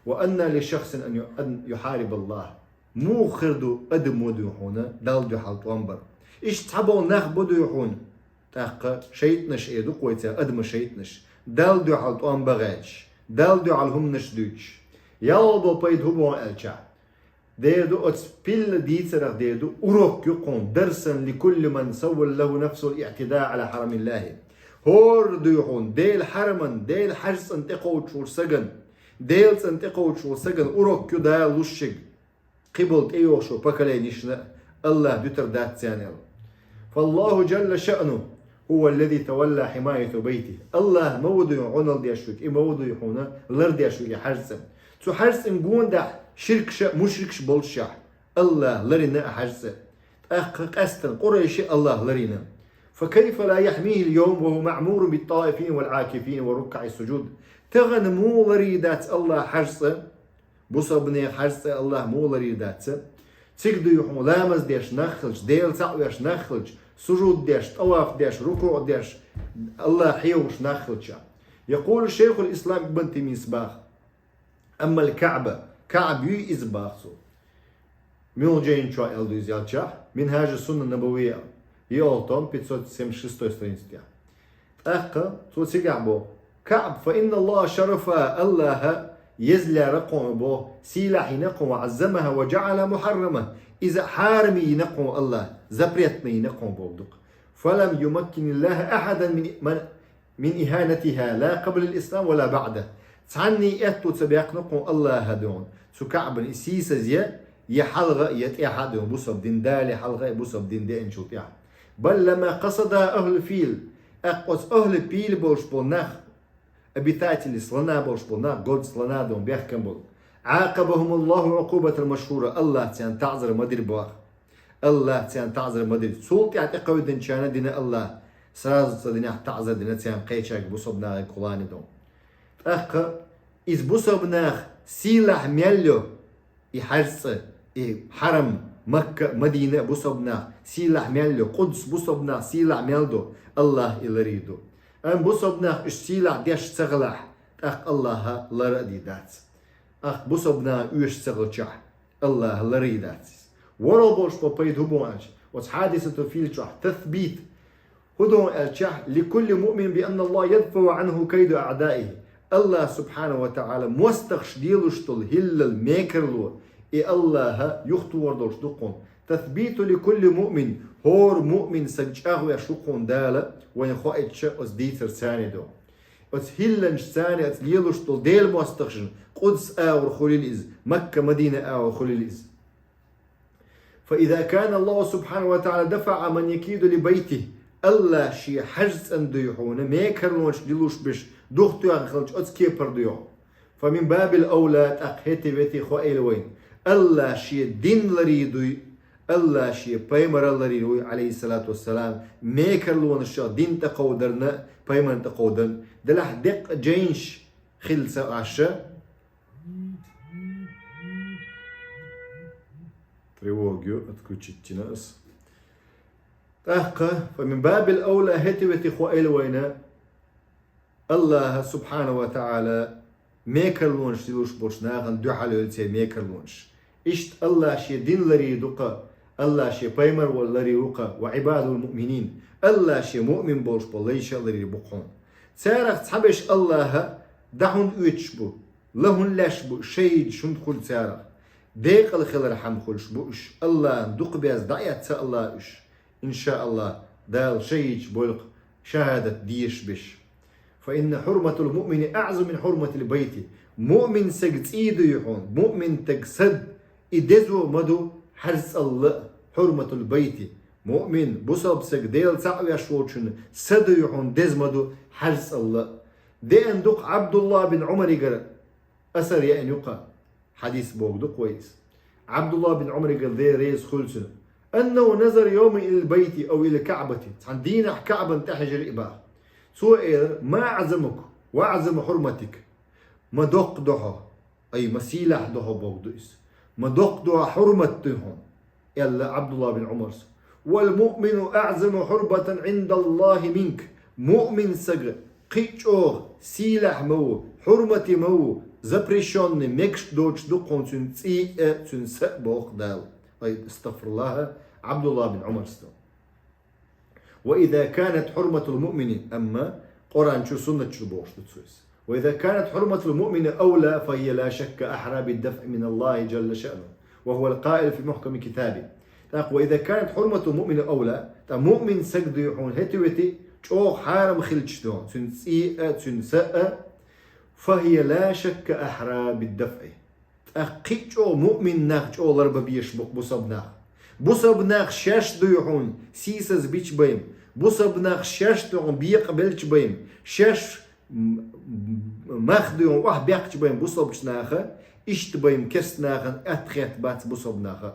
«Ва анна ли шахсин ан ю-, ан юхьарибаллахь». Муха хир ду адамо дуй хьуна Далла дуьхьал тӀом бар? Иштта цхьаболу нах бу дуй хьуна, ТӀаккха шайтӀанаш эр ду-кх вай царна, адамий шайтӀанаш. Далла дуьхьал тӀом бан гӀерташ, Далла дуьхьал хӀуманаш дуьйцуш. ЯлхалгӀа бола пайда хӀун бу аьлча, дер ду оцу пилла дийцарах, дер ду урок ю кхунна, дарсан ли кулли ман саввала лаху нафсаху ал-иътида Ӏала хьарамиллахи. ХӀора дуй хьуна Делан хьараман, Делан хьаьрцӀан тӀекхочуш волу саган, Делан цӀан тӀекхочуш волу саган урок ю Дала луш шега. Кхиболу тӀейогӀуш йолу поколенишна АллахӀа дуьтур дац царна аьлла. Фаллаху джалла шаъну хӀува аллази тавалла хьимаяту байтихи. АллахӀ ма ву дуй хьуна гӀоналла деш верг, и ма ву дуй хьуна лардеш верг и хьаьрцӀа. Цу хьаьрцӀан гонаха ширкаш а, мушрикаш а боллушехь, АллахӀа ларйина а хьаьрцӀа. ТӀаккха къаьсттина Къурайши АллахӀа ларйина. Факайфа ла яхьмихи ал-йовма ва хӀува маъмурун бит-таифина вал-Ӏакифина ва руккаӀи суджуд. Тахана муха ларйий дац АллахӀа хьаьрцӀа? Бусалбанех хьаьрцӀа АллахӀа муха ларйий дац? Цига дуй хьуна ламаз деш нах хилча, Дела цхьаъ веш нах хилча, сужуд деш, тӀаваф деш, рукуӀ деш, АллахӀ хьехош нах хилча. Якъулу шайхул-ислам Ибн Таймийас баха. Амма ал-КаӀба, КаӀба юй иза баха цо. Муьлхачу жайна чохь аьлла ду иза аьлча, Минхьажу Сунна Набавия, йоьалгӀа том, пятьсот семьдесят шестой страница тӀехь. ТӀаккха цо цигахь боху: КаӀба, фа инна АллахӀа шарафаха, АллахӀа еза лаьрра кхуна боху, сийлахь йина кхуна, ва Ӏаззамаха ва джаӀала мухьаррамаха, иза хьарам йина кхуна АллахӀа, запретный йина кхуна боху ду-кх. Фалам юмаккиниллаху ахьадан мин, ман, мин иханатиха ла къаблал-ислам ва ла баӀда. Цхьанний аьтто ца баьккхина кхуна АллахӀа дуй хьуна цу КаӀбан и сийсаз е, е хьалха, е тӀаьхьа дуй хьуна бусалба дин дале хьалха, е бусалба дин деанчул тӀаьхьа. Бал ламма къасадаха ахӀлул-фил, тӀаккха оцу ахӀлул-пил болуш болу нах, обитатели слона болуш болу нах, город слона дуй хьуна бехкам болу. Ӏакъабахумуллаху Ӏукъубатал машхура, АллахӀа царна таӀзар ма дира боху. АллахӀа царна таӀзар ма дира. Цул тӀаьхьа тӀекховдинчарна дина АллахӀа, сразу цу динехь таӀзар дина царна, кхечаьрга бусалба нахе кхулани ду. ТӀаккха иза бусалба нах сийлахь мел йо, и хьаьрцӀа, и хьарам, Макка, Мадина бусалба нах сийлахь мел йо, Къудс бусалба нах сийлахь мел до, АллахӀа и ларйий ду. Амма бусалба нах уьш сийлахь деш ца хилахь, тӀаккха АллахӀа лар а дийр дац. ТӀаккха бусалба наха оьшуш ца хилчахь, АллахӀа ларйий дац иза. ВорхӀ болуш бо пайда хӀун бу аьлча, оцу хьадисатул-фил чохь тасбит. ХӀун ду аьлча, ли кулли муъмин би анна АллахӀа ядфаӀу Ӏанху кайда аӀдаихи. АллахӀа субхьанаху ва таӀала мостагӀаша лелош долу хӀиллал, мекарло, и АллахӀа юхатохар долуш ду кхуна. Тасбиту ли кулли муъмин, хӀора муъмин саг чӀагӀвеш ву кхуна Дала, вайна хоуьйтуш оцу дийцар царна ду. Оцу хӀилланаш царна, оцу лелош долу Делан мостагӀашна, Къудс агӀор хуьлийла иза, Макка, Мадина агӀор хуьлийла иза. Фа иза кана АллахӀу субхьанаху ва таӀала дафаӀа ман якиду ли байтихи, АллахӀа шен хьаьрцӀан дуй хьуна мекарлонаш лелош берш духатоьхна хилча оцу кепара дуй хьуна. Фа мин бабил авла, тӀаккха хӀетте-ветте хоийла вайна, АллахӀа шен дин ларйий дуй, АллахӀа шен пайхамар ларйий вуй, Ӏалайхиссалату вассалам, мекарлонашах дин тӀекховдарна, пайхамарна тӀекховдарна, делахь деккъа жайнаш хилла ца Ӏаш. Тревогу отключить йина ас. ТӀаккха, фа мин бабил авла, хӀетте-ветте хоийла вайна, АллахӀа субхьанаху ва таӀала мекарлонаш лелош болчу нахана дуьхьал йойла церан мекарлонаш. Иштта АллахӀа шен дин ларйий ду-кх, АллахӀа шен пайхамар ларйий ву-кх, ва Ӏибадул муъминин, АллахӀа шен муъмин болуш болу лайш а ларйий бу-кх хьуна. Царах цхьаберш АллахӀа дӀа хӀунда оьцуш бу, ла хӀунда леш бу, шахӀидаш хӀунда хуьлу царах? Декъала хилархьама хуьлуш бу уьш, АллахӀан дукха беза дӀаэцна АллахӀа уьш. ИншааллахӀ, Дала шахӀидаш бойла-кх шахӀадат дезаш берш. Фа инна хьурматал муъмини аӀзаму мин хьурматил байти. Муъмин саг цӀий дуй хьуна, муъмин стаг сад, и дезо ма ду хьаьрцӀалла а, хьурматул байти. Муъмин, бусалба саг, Дела цхьаъ веш волчун са дуй хьуна деза ма ду хьаьрцӀалла а. Деана ду-кх ӀабдуллахӀ бин Ӏумаригара асар яьхьна ю-кх, хьадис боху ду-кх вай иза. ӀабдуллахӀ бин Ӏумаригара, Дела реза хуьлда цунна. Аннаху назара йовман илал байти ав илал КаӀбати. Цхьана дийнахь КаӀбана тӀехьежира и боху. Цо элира: «Ма аӀзамука ва аӀзама хьурматика». Ма доккха ду хьо, ай, ма сийлахь ду хьо бохург ду иза. Ма доккха ду хьо, хьурмат ду хьуна, аьлла ӀабдуллахӀ бин Ӏумарс. «Вал муъмину аӀзаму хьурматан Ӏиндаллахи минка». Муъмин саг кхин а чӀогӀа сийлахь ма ву, хьурмати ма ву, запрещённый, мегаш доцуш ду-кх хьуна цуьнан цӀий а, цуьнан са а боху-кх Дала. Ай, астагфируллахӀ, ӀабдуллахӀ бин Ӏумарс ду. وإذا كانت حرمة المؤمن, амма Къуръан чу, суннат чу бохуш ду цо иза. وإذا كانت حرمة المؤمن أولى فهي لا شك أحرى بالدفع من الله جل شأنه وهو القائل في محكم كتابه. ТӀаккха وإذا كانت حرمة المؤمن أولى, тӀаккха муъмин саг дуй хьуна хӀетте-ветте чӀогӀа хьарам хилча дуй хьуна, цуьнан цӀий а, цуьнан са а, فهي لا شك أحرى بالدفع. ТӀаккха кхин а чӀогӀа муъмин нах чӀогӀа ларбан безаш бу-кх бусалба нах. Бусалба нах шаьш дуй хьуна сийсаз бича бен, бусалба нах шаьш дуй хьуна бекъабелча бен, шаьш м-, м-, мах дуй хьуна охьабаьккхача бен бусалбача наха, иштта бен керста нахана атта хетта бац бусалба наха.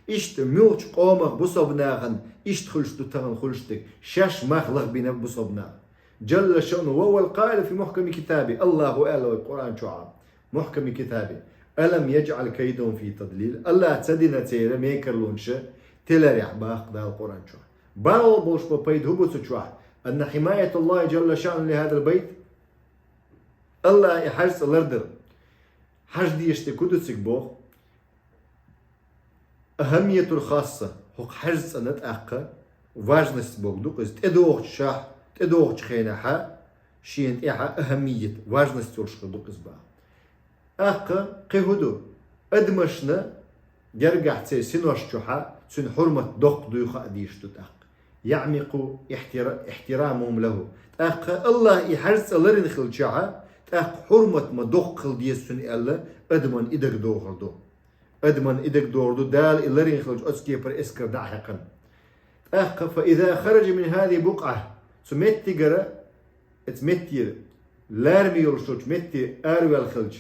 Иштта муьлххача къомах бусалба нахана иштта хуьлуш ду тахана хуьлуш дерг, шаьш мах лахбина бусалба наха. جل شأنه وهو القائل في محكم كتابه, АллахӀа аьлла вай Къуръан чохь, محكم كتابه: ألم يجعل كيدهم في تضليل. АллахӀа ца дина церан мекарлонаш тиларехь, боху Дала Къуръан чохь. БархӀалгӀа болуш болу пайда хӀун бу цу чохь? أن حماية الله جل شأنه لهذا البيت. АллахӀа и хьаьжцӀа лардар. Хьажа дезаш дерг хӀун ду цига боху? أهمية خاصة, хӀокху хьаьжцӀана тӀаккха важность бохург ду-кх иза, тӀедогӀучу шахь, тӀедогӀучу хенахь шена тӀехь أهمية, важность йолуш хир ду-кх иза боху. ТӀаккха кхин хӀун ду? Адамашна гергахь церан синош чохь цуьнан хьурмат доккха дуй хаа дезаш ду тӀаккха. يعمق احترا-, احترامهم له. ТӀаккха АллахӀа и хьаьжцӀа ларина хилчахь, тӀаккха хьурмат ма доккха хила деза цуьнан аьлла, адаман и дагадогӀур ду. Адаман и дагадогӀур ду, Дала и ларина хилча оцу кепара эскар дӀа а хьаькхна. ТӀаккха: فإذا خرج من هذه البقعة, цу меттигара, оцу меттера лараме йолуш йолчу метте араваьлла хилча,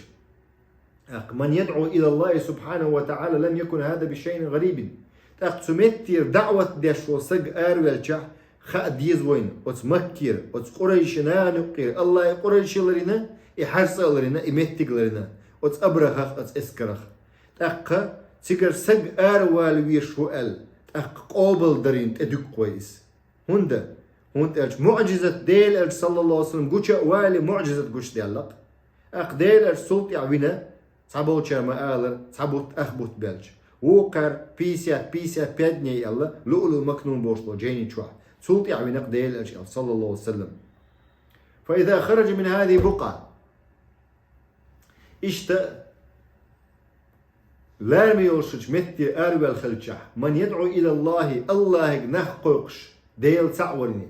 тӀаккха: من يدعو إلى الله سبحانه وتعالى لم يكن هذا بشيء غريب. ТӀаккха цу меттера даӀват деш волу саг араваьлчахь, хаа деза вайна, оцу Маккера, оцу Къурайшин нахана юккъера, АллахӀа и Къурайши ларина, и хьаьжцӀа а ларина, и меттиг а ларина, оцу Абрахах, оцу эскарах. ТӀаккха цигара саг аравала везаш ву аьлла, тӀаккха къобалдарийн тӀе дуьгу-кх вай иза. ХӀунда? ХӀунда аьлча муӀжизат, Делан Элча, саллаллаху Ӏалайхи ва саллам, гуча а валий, муӀжизат гучадаьлла-кх. ТӀаккха Делан Элча цул тӀаьхьа вина, цхьаболчара ма-аллара, цхьа бутт, ах бутт баьлча. Вукхара пятьдесят, пятьдесят пять дней аьлла, луълуъ макнун бохуш болу жайни чохь. Цул тӀаьхьа вина-кх Делан Элча аьлла, саллаллаху Ӏалайхи ва саллам. فإذا خرج من هذه البقعة. Иштта, лараме йолуш йолчу метте араваьлла хилчахь, من يدعو إلى الله, АллахӀе нах кхойкхуш, Дела цхьаъ варане,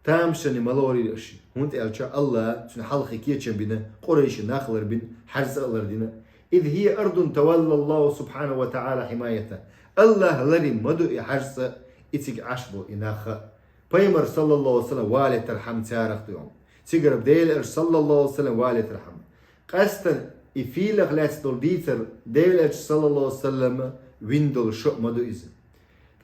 тамашийна ма лорийла уьш. ХӀунда аьлча АллахӀа цуьнан хьалхе кечам бина, Къурайшин нах ларбина, хьаьжцӀа а лардина. إذ هي أرض تولى الله سبحانه وتعالى حمايتها. АллахӀа ларина ма ду и хьаьжцӀа, и цига Ӏаш болу и нах а. Пайхамар, саллаллаху Ӏалайхи ва саллам, валийтархьама царах дуй хьуна. Цигара Делан Элча, саллаллаху Ӏалайхи ва саллам, валийтархьама. Къаьстина и фийлах лаьцна долу дийцар Делан Элча, саллаллаху Ӏалайхи ва саллам, вина долу шо а ма ду иза.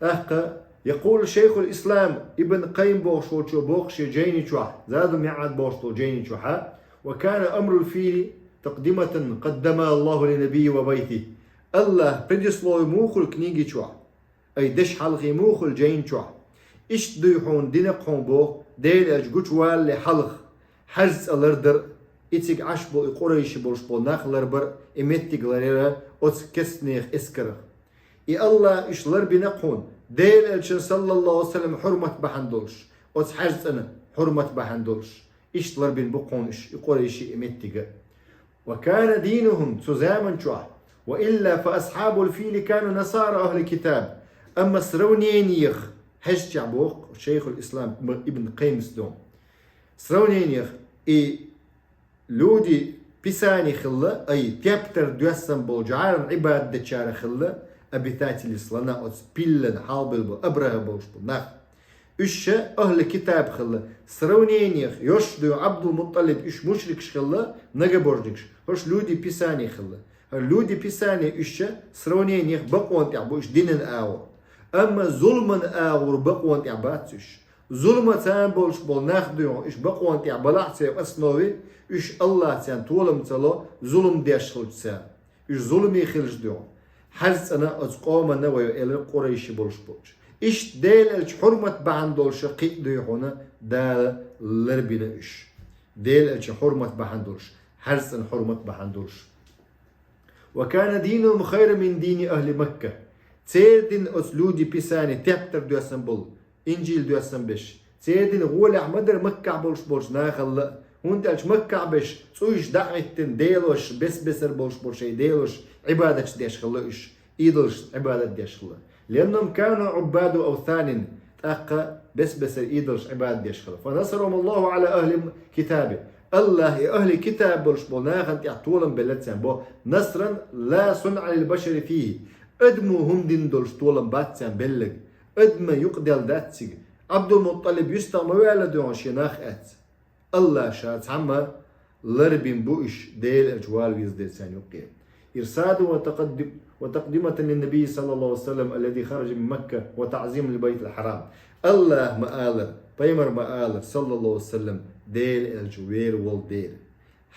ТӀаккха, يقول شيخ الإسلام ابن القيم бохуш волчо боху шен жайни чохь, Задул-МиӀад бохуш долу жайни чохь: وكان أمر الفيل تقدمة قدمها الله لنبيه وبيته. АллахӀ, предислови муха хуьлу книги чохь, ай, дешхьалхе муха хуьлу жайни чохь? Иштта дуй хьуна дина-кх хьуна боху, Делан Элча гучувалале хьалха, хьаьжцӀа лардар а, и цига Ӏаш болу и къурайши болуш болу нах ларбар а, и меттиг ларъяр а оцу керстанех эскарах. И АллахӀа уьш ларбина-кх хьуна, Делан Элчан, саллаллаху Ӏалайхи ва саллам, хьурмат бахьана долуш, оцу хьаьжцӀан хьурмат бахьана долуш. Иштта ларбина бу-кх хьуна уьш и къурайши, и меттиг а. وكان دينهم, цу заман чохь, وإلا فأصحاب الفيل كانوا نصارى أهل الكتاب. Амма сравнениех хьаьжча боху шайхул-ислам Ибн Къаййима, сравнениех и люди Писания хилла, ай, тептар доьссан болу жӀаран Ӏибадат дечара хилла, обитатели слона, оцу пиллан хьалабевлла болу, Абраха болуш болу нах. Уьш ша ахӀлу китаб хилла. Сравнениех, йош дуй Ӏабдул-МутӀалиб, уьш мушрикаш хилла, многобожникаш, хӀорш люди Писания хилла. ХӀара люди Писания уьш ша сравнениех бакъонан тӀехь бу уьш динан агӀор. Амма зуламан агӀор бакъонан тӀехь бац уьш. Зулама царна болуш болу нах дуй хьуна, уьш бакъонан тӀехь балахь церан основе, уьш АллахӀа царна толам ца ло, зулам деш хилча царна. Уьш зуламе хилча дуй хьуна. ХьаьжцӀана оцу къомана вай элира къурайши болуш болчу. Иштта Делан Элчан хьурмат бахьана долуша кхин а дуй хьуна Дала ларбина уьш. Делан Элчан хьурмат бахьана долуш, хьаьжцӀан хьурмат бахьана долуш. وكان دينهم خيرا من دين أهل مكة. Церан дин оцу люди Писания тептар доьссан болу Инжил доьссан беш. Церан дин гӀолехь ма дара Маккахь болуш болчу нахалла а, хӀунда аьлча Маккахь беш цӀуйш дӀа а хӀиттина, делош, бес-бесара болуш болу шайн делош Ӏибадаташ деш хилла уьш, идолш Ӏибадат деш хилла. لأنهم كانوا عباد أوثان, тӀаккха бес-бесара идолш Ӏибадат деш хилла. فنصرهم الله على أهل الكتاب. АллахӀа и ахӀли китаб болуш болу нахана тӀехь толам белла царна бо, نصرا لا صنع للبشر فيه. Адамо хӀума дина долуш толам бац царна белларг. Адаман юкъаделла дац цига. Ӏабдул-МутӀалиб юьстах ма ваьлла дуьйхьа шен нах эцна. АллахӀа ша цхьамма ларбина бу уьш, Делан элча вала веза дерг царна юккъе. إرصادا وتقدم-, وتقدمة للنبي صلى الله عليه وسلم الذي خرج من مكة وتعظيما للبيت الحرام. АллахӀа ма аллара, пайхамара ма аллара, саллаллаху алейхи ва саллам, Делан элча вер волу дела.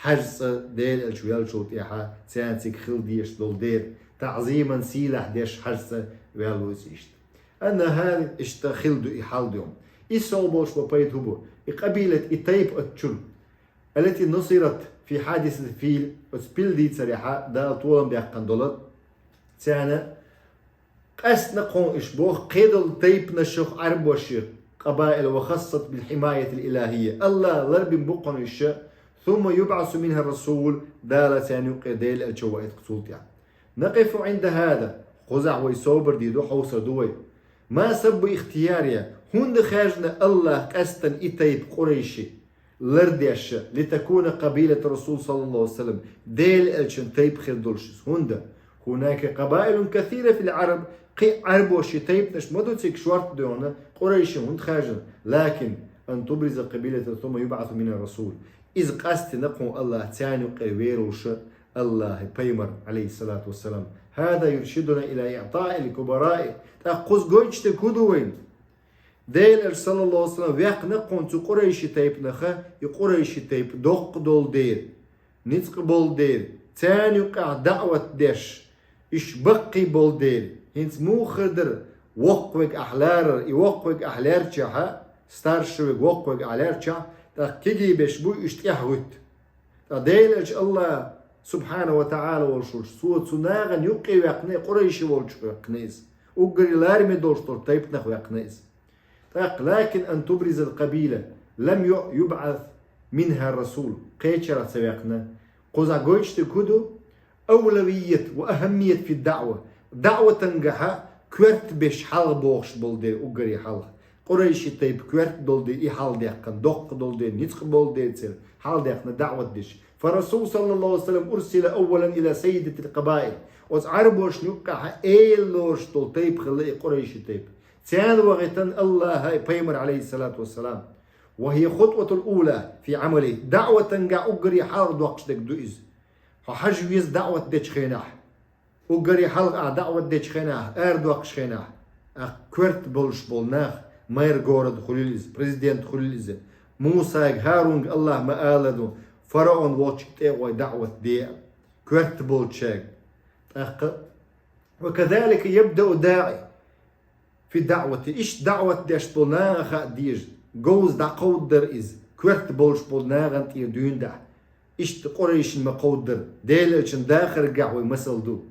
ХьаьжцӀа Делан элча веллачул тӀаьхьа царна цига хила дезаш долу дела, таӀзиман сийлахь деш ХьаьжцӀа ваьлла ву иза иштта. Анна хӀара иштта хила ду и хьал дуьйхьа. И сов болуш бо пайда хӀун бу? И къабилат, и тайпа оцу чуьра. التي نصرت في حادثة الفيل, оцу пил дийцарехьа Дала толам баьккхина долу. Царна къаьстина кхуьнан уьш боху кхидолу тайпанашах Ӏарбоши, قبائل وخصت بالحماية الإلهية. АллахӀа ларбина бу кхуьнан уьш, ثم يبعث منها الرسول, Дала царна юккъе Делан элча ваийта цул тӀаьхьа. نقف عند هذا, кхузахь вай собар дийр ду, хьовсур ду вай. ما سبب اختيارها, хӀунда хаьржина АллахӀа къаьстина и тайпа къурайши лардеш, لتكون قبيلة الرسول صلى الله عليه وسلم, Делан элчан тайпа хир долуш иза. ХӀунда? هناك قبائل كثيرة في العرب, кхин Ӏарбоши тайпанаш ма ду цига шортта дуьйхьа, къурайши хӀунда хаьржина, لكن أن تبرز قبيلة ثم يبعث منها الرسول. Иза къастина кхуьнан АллахӀа царна юккъе вер волуш АллахӀа пайхамар, عليه الصلاة والسلام. هذا يرشدنا إلى إعطاء الكبراء. ТӀаккха кхуза гойтуш дерг хӀун ду вайна? Делан элча, саллаллаху алейхи ва саллам, ваьккхина кхуьнан цу къурайши тайпанах, и къурайши тайпа доккха долу дела, ницкъ болу дела, царна юккъехь даӀват деш, уьш баккхий болу дела, хӀинца муха хир дара, воккхавиг ахь ларар, и воккхавиг ахь лаьрчахьа, старший виг воккхавиг ахь лаьрчахь, тӀаккха кегий берш буй уьш тӀаьхьагӀуьтту. Ткъа Делан элча АллахӀ, субхьана ва таӀала волуш волчу, цо цу нахана юккъе ваьккхина, къурайши волчу ваьккхина иза. Уггаре лараме долуш долу тайпанах ваьккхина иза. ТӀаккха, لكن أن تبرز القبيلة لم ي-, يبعث منها رسول. Кхечарах ца ваьккхина. Кхузахь гойтуш дерг хӀун ду? أولوية وأهمية في الدعوة. ДаӀватангахьа коьрта беш хьалха бохуш болу дела уггаре хьалха. Къурайши тайпа коьрта долу дела и хьалха даьккхина, доккха долу дела, ницкъ болу дела церан хьалха даьккхина даӀват деш. فالرسول صلى الله عليه وسلم أرسل أولا إلى سيدة القبائل. Оцу Ӏарбошна юккъехьа эла лоруш долу тайпа хилла и къурайши тайпа. Царна вахийтина АллахӀа и пайхамар, عليه الصلاة والسلام. وهي الخطوة الأولى في عمله. ДаӀватангахь уггаре хьалха доккхуш дерг ду иза. Хьо хьажа веза даӀват дечу хенахь. Уггаре хьалха ахь даӀват дечу хенахь, арадоккхуш хенахь, ахь коьрта болуш болу нах, мэр города хуьлийла иза, президент хуьлийла иза. Мусайга, ХӀарунга АллахӀа ма аллара ду, фараон волчу тӀе а гӀой даӀват де, коьрта болчаьрга. ТӀаккха, وكذلك يبدأ الداعي في الدعوة. Иштта даӀват деш болу нахана хаа деза, говза дӀакховдадар иза, коьрта болуш болу нахана тӀера дуьйна дахьа. Иштта къурайшина ма кховдадар, Делан элчан дахаргахь вай масал ду.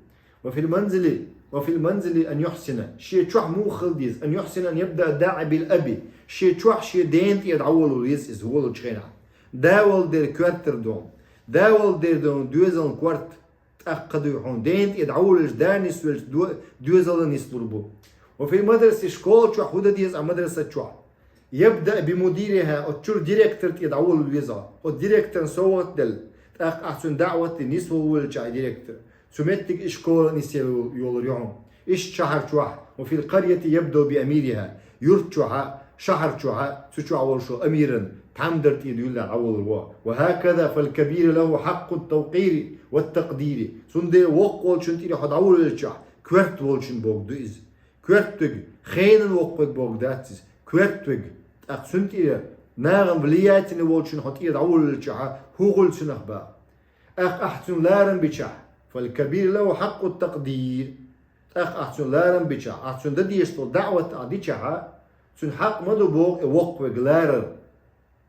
وفي المنزل، وفي المنزل أن يحسن. Шен чохь муха хила деза? أن يحسن أن يبدأ الداعي بالأب. Шен чохь шен дена тӀера дӀаволавала веза иза волучу хенахь. Да волу дерг коьртара ду. Да волу дерг ду доьзална корта. ТӀаккха дуй хьуна, дена тӀе дӀаволавелча, да нисвелча, до-, доьзал а нислур бу. وفي المدرسة, школа чохь хӀун дан деза, а мадраса чохь? يبدأ بمديرها, оцу чуьра директор тӀе дӀаволавала веза. Оцу директорна совгӀат делла, тӀаккха ахь цуьнан даӀват де, нисволавелча и директор, цу меттиг и школа нисъелла йолур ю хьуна. Иштта шахьар чохь, وفي القرية يبدأ بأميرها. Юрт чохьа, шахьар чохьа, цу чохь волуш волу амиран тхьамдар тӀе дуьйла дӀаволавала веза. وهكذا فالكبير له حق التوقير والتقدير. Цундела воккха волчун тӀера хьо дӀаволавелчахь, коьрта волчун бохург ду иза. Коьрта верг, хенан воккхавиг бохург дац иза. Коьрта верг, тӀаккха цуьнан тӀера нахана влиятельный волчун хьо тӀера дӀаволавелчахьа, хӀун хуьлу цунах боху? ТӀаккха ахь цуьнан ларам бичахь, فالكبير له حق التقدير. ТӀаккха ахь цуьнан ларам бичахь, ахь цуьнан дан дезаш долу даӀват ахь дичахьа, цуьнан хьакъ ма ду боху и воккхавиг ларар.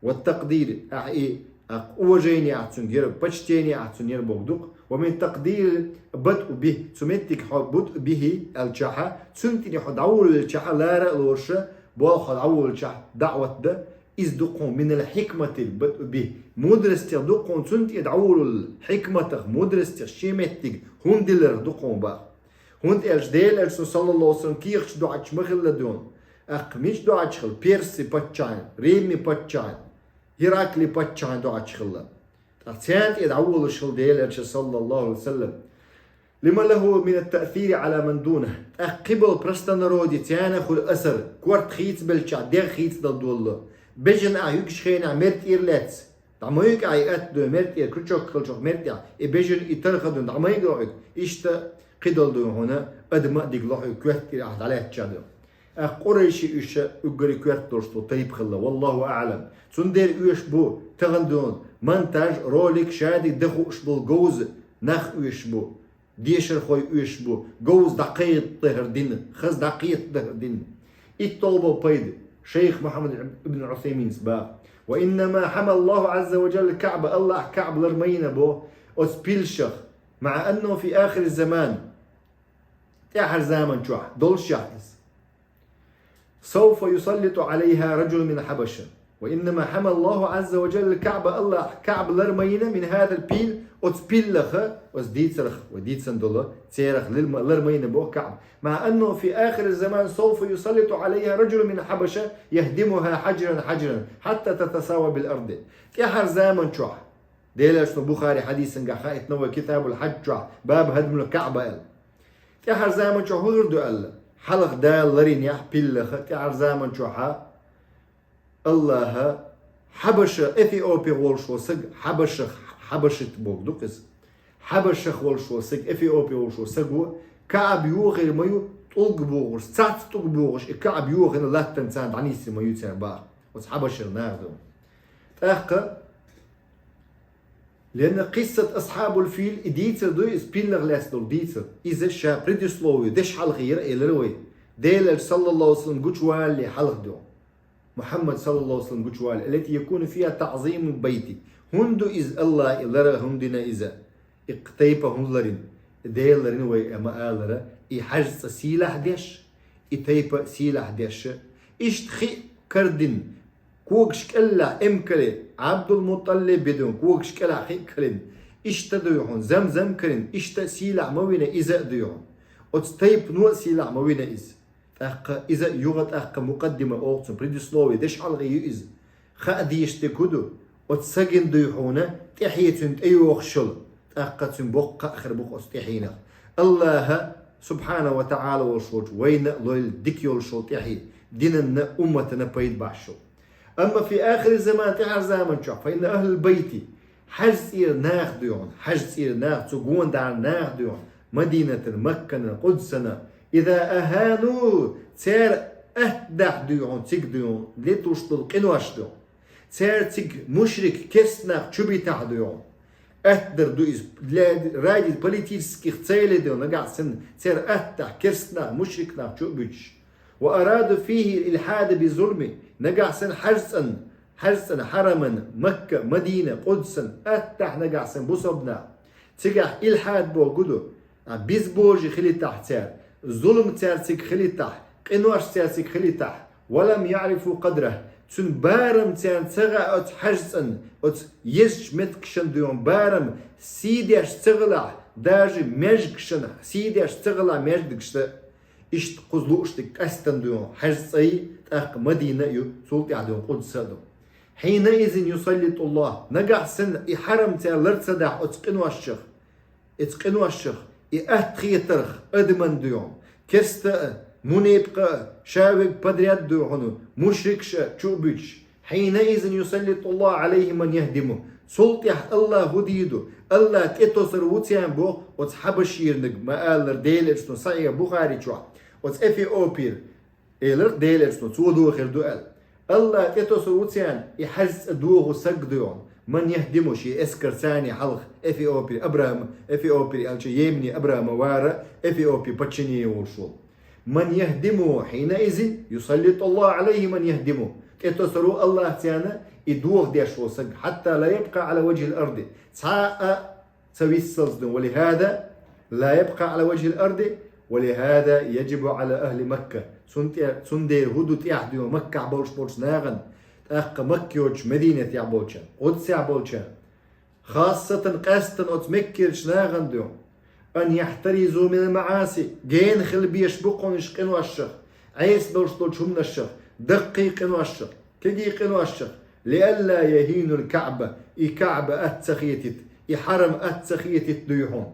والتقدير, ахь и, ахь уважение ахь цуьнга яр, почтение ахь цуьнга яр бохург ду-кх. ومن التقدير البدء به. Цу меттиг хьо بدء به аьлчахьа, цуьнан тӀера хьо дӀаволавелчахьа, лара а лоруша, болх дӀаволлучохь даӀват дан, иза ду-кх хьуна минал хьикматил бадъу бихӀ. Мудрастех ду-кх хьуна цунна тӀе дӀаволалла, хьикматах, мудрастех шен меттиг хӀума диларх ду-кх хьуна боху. ХӀунда аьлча Делан Элчано, саллаллаху Ӏалайхи ва саллам, кехаташ доӀанаш ма хилла дуьйна. ТӀаккха мича доӀанаш хилла? Перси паччахьан, Римми паччахьан, Геракли паччахьан доӀанаш хилла. ТӀаккха царна тӀе дӀаволалуш хилла Делан Элча, саллаллаху Ӏалайхи ва саллам. Лима лахӀу мин ат-таъсири Ӏала ман дунахӀ. ТӀаккха кхин болу простонародье царна хуьлу асар, корта хийцабелчахь дегӀ хийцадала долало. Бежана ахь юьгучу хенахь мер тӀера лаьцна, дӀа ма юьгу ахь и атта дуй, мер тӀера, крючок хиллачух мер тӀехь, и бежана, и тарха дуй, дӀа ма юьгу ахь юьгу. Иштта кхидолу дуй хьуна, адама а дигало хьуьга коьрта тӀера ахь дӀалаьцча дуй. ТӀаккха къурайши уьш уггаре коьрта долуш долу тайпа хилла, валлаху аӀлам. Цундела оьшуш бу тахана дуй монтаж, ролик, шадерг дан хууш болу говза нах оьшуш бу, дешархой оьшуш бу, говза дӀакхайкхадахар дина, хаза дӀакхетадахар дина. ИтталгӀа болу пайда, шайх Мухьаммад ибн Ӏусайминас боху: «Ва иннама хьама Аллаху Ӏазза ва жалла Каъба», Аллахь Каъба лар ма йина боху оцу пилшах, «маӀа аннаху фи ахири заман», тӀаьхьара заман чохь долушехь иза. «Сауфа юсаллиту Ӏалайха раджулун мин Хьабаша». «Ва иннама хьама Аллаху Ӏазза ва жалла Каъба», Аллахь Каъба лар ма йина, «мин хазал пил», оцу пиллаха, оцу дийцарх, ва дийцан долу церах лил ма-, лар ма йина боху Каъба. «МаӀа аннаху фи ахири заман сауфа юсаллиту Ӏалайха раджулун мин Хьабаша яхӀдимуха хьаджран хьаджран, хьатта татасава бил арди». ТӀаьхьара заман чохь, Делан Элчано Бухари хьадисангахь хаийтина вай Китабул Хьадж чохь, бабу хӀадмил Каъба аьлла. ТӀаьхьара заман чохь хӀун хир ду аьлла? Хьалха Дала ларйинехь пиллаха, тӀаьхьара заман чохьа Аллаха Хьабаша, Эфиопе волуш волу саг, Хьабашах, хьабашит бохург ду-кх иза. Хьабашах волуш волу саг, Эфиопе волуш волу саго Каъба йохийла ма ю, тӀулг бохуш, цхьацца тӀулг бохуш, и Каъба йохийна латтана царна дӀанисйина ма ю цара боху. Оцу Хьабашера наха ду. ТӀаккха Лена кхиссат асхьабул фил, и дийцар ду иза, пиллах лаьцна долу дийцар. Иза ша предисловие деш хьалха яра элира вай. Делан Элча, саллаллаху Ӏалайхи ва саллам, гучувалале хьалха ду. Мухьаммад, саллаллаху Ӏалайхи ва саллам, гучувалале. Аллати якуну фиха таӀзиму байтихӀи. ХӀунда ду иза Аллаха и лара, хӀунда дина иза? И тайпа хӀунда ларйина? Дела ларйина вай, ма аллара, и хьаьжцӀа сийлахь деш, и тайпа сийлахь деш. Иштта хи а карадина, когаш кӀеллахь эмкале, Ӏабдул-МутӀалиб бедун когаш кӀелахь хи а карийна, иштта дуй хьуна, Замзам карийна, иштта а сийлахь ма вина иза а дуй хьуна. Оцу тайпано а сийлахь ма вина иза. ТӀаккха иза а юха тӀаккха мукъаддима олу цунна, предисловие деш хьалха ю иза. Хаа дезаш дерг хӀун ду? Оцу сагина дуй хьуна тӀаьхье цуьнан тӀейогӀуш йолу, тӀаккха цуьнан боккха кхаъ хир бу-кх оцу тӀаьхьенах. Аллаха, субхьанаху ва таӀала, волуш волчу вайна а лойла дика йолуш йолу тӀаьхье, динанна, умматана пайда бахьаш йолу. Амма фи ахири заман, тӀаьхьара заман чохь, фа инна ахӀлал байти, хьаьжцӀера наха дуй хьуна, хьаьжцӀера наха, цу гонадарна наха дуй хьуна, Мадинатана, Маккана, Къудсана, иза ахӀану, цара атта дахь дуй хьуна, цига дуй хьуна, летуш долу къинош дуй хьуна. Цара цига мушрик, керста нах чу битахь дуй хьуна. Атта дар ду иза, для, ради политических целей дуй хьуна, нагахь санна цара атта дахь, керста нах, мушрик нах чу а буьтуш. Ва араду фихӀи илхьада би зулми, нагахь санна хьаьжцӀан, хьаьжцӀан хьараман, Макка, Мадина, Къудсан атта дахь нагахь санна бусалба нах. Цигахь илхьад бохург хӀун ду? А, безбожие хилийтахь цара, зулам цара цига хилийтахь, къинош цара цига хилийтахь, ва лам яӀрифу къадрахӀ, цуьнан барам царна ца хаьа оцу хьаьжцӀан, оцу езачу меттигашан дуй хьуна барам сий деш ца хилахь, даже маьждигашан сий деш ца хилахь маьждигашца. Иштта кхуза лууш дерг къаьстина дуй хьуна хьаьжцӀий, тӀаккха Мадина а ю, цул тӀаьхьа дуй хьуна Къудса а ду. Хьина изин юсаллитуллахӀ, нагахь санна и хьарам цара лар ца дахь оцу къиношчух, оцу къиношчух, и атта хетарх адаман дуй хьуна, керста а, мунепкъа а, ша верг подряд дуй хьуна, мушрикаш а чу а буьтуш, хьина изин юсаллитуллахӀу Ӏалайхи ман яхӀдиму. Цул тӀаьхьа Аллах хӀун дийр ду? Аллах тӀетосур ву царна боху оцу хьабашерниг, ма аллара Делан Элчано Сахьихь Бухари чохь, оцу Эфиопера. Элира Делан Элчано, цо дохур ду аьлла. Аллах тӀетосур ву царна и хьаьжцӀа доху саг дуй хьуна, ман яхӀдиму, шен эскарца царна хьалха Эфиопера Абрахьам, Эфиопера аьлча Йемене Абрахьам вара, Эфиопе паччане волуш волу. Ман яхӀдиму, хьина изин юсаллитуллахӀу Ӏалайхи ман яхӀдиму. ТӀетосур ву Аллах царна и дохадеш волу саг, хьатта ла ябкъа Ӏала важхӀил арди. Цхьа а ца виссалц дуй хьуна. Ва лихӀаза ла ябкъа Ӏала важхӀил арди ولهذا يجب على أهل مكة. Цун тӀе-, цундела хӀу ду тӀехь дуьйхьа Маккахь болуш болчу нахана, тӀаккха Макка йоцуш Мадинатехь болчарна, Къудсехь болчарна, хасатан къаьстина оцу Маккерчу нахана дуьйхьа, أن يحترزوا من المعاصي, гена хила безаш бу кхунаш къиношах, Ӏеса долуш долчу хӀуманашах, даккхий къиношах, кегий къиношах, لئلا يهينوا الكعبة, и Каъба атта ца хетийта, и хьарам атта ца хетийта дуьйхьа.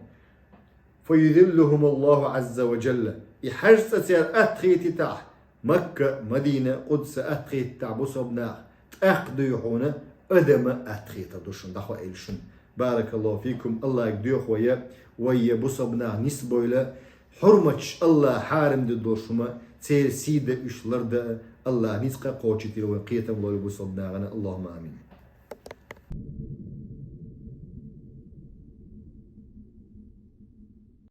فيذلهم الله عز وجل. И хьаьж цӀа церан атта хетийтахь, Макка, Мадина, Къудса атта хетийтахь бусалба нах, тӀаккха дуй хьуна адама атта хетар ду шуна, дӀахоийла шуна. بارك الله فيكم, Аллах доьху вай, вай бусалба нах нисбойла, хьурматаш Аллах хьарам дина долуш хӀума, церан сий дан уьш лардан, Аллах ницкъ кхочуьйтийла вай, кхетам лойла бусалба нахана, اللهم آمين.